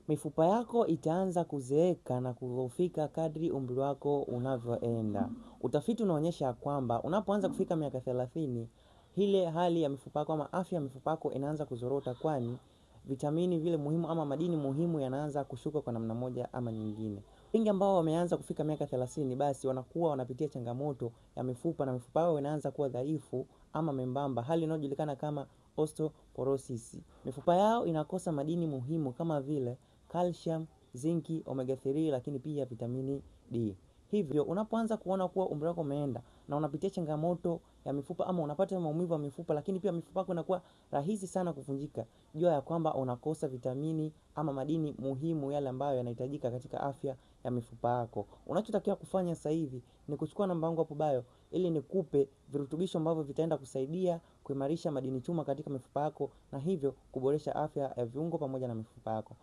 Mifupa yako itaanza kuzeeka na kudhoofika kadri umri wako unavyoenda. Utafiti unaonyesha kwamba unapoanza kufika miaka 30, ile hali ya mifupa yako ama afya ya mifupa yako inaanza kuzorota, kwani vitamini vile muhimu ama madini muhimu yanaanza kushuka kwa namna moja ama nyingine. Wengi ambao wameanza kufika miaka 30 basi wanakuwa wanapitia changamoto ya mifupa na mifupa yao inaanza kuwa dhaifu ama membamba, hali inayojulikana kama osteoporosis. Mifupa yao inakosa madini muhimu kama vile calcium, zinki, omega 3 lakini pia vitamini D. Hivyo unapoanza kuona kuwa umri wako umeenda na unapitia changamoto ya mifupa ama unapata maumivu ya mifupa, lakini pia mifupa yako inakuwa rahisi sana kuvunjika, jua ya kwamba unakosa vitamini ama madini muhimu yale ambayo yanahitajika katika afya ya mifupa yako. Unachotakiwa kufanya sasa hivi ni kuchukua namba yangu hapo bio ili nikupe virutubisho ambavyo vitaenda kusaidia kuimarisha madini chuma katika mifupa yako na hivyo kuboresha afya ya viungo pamoja na mifupa yako.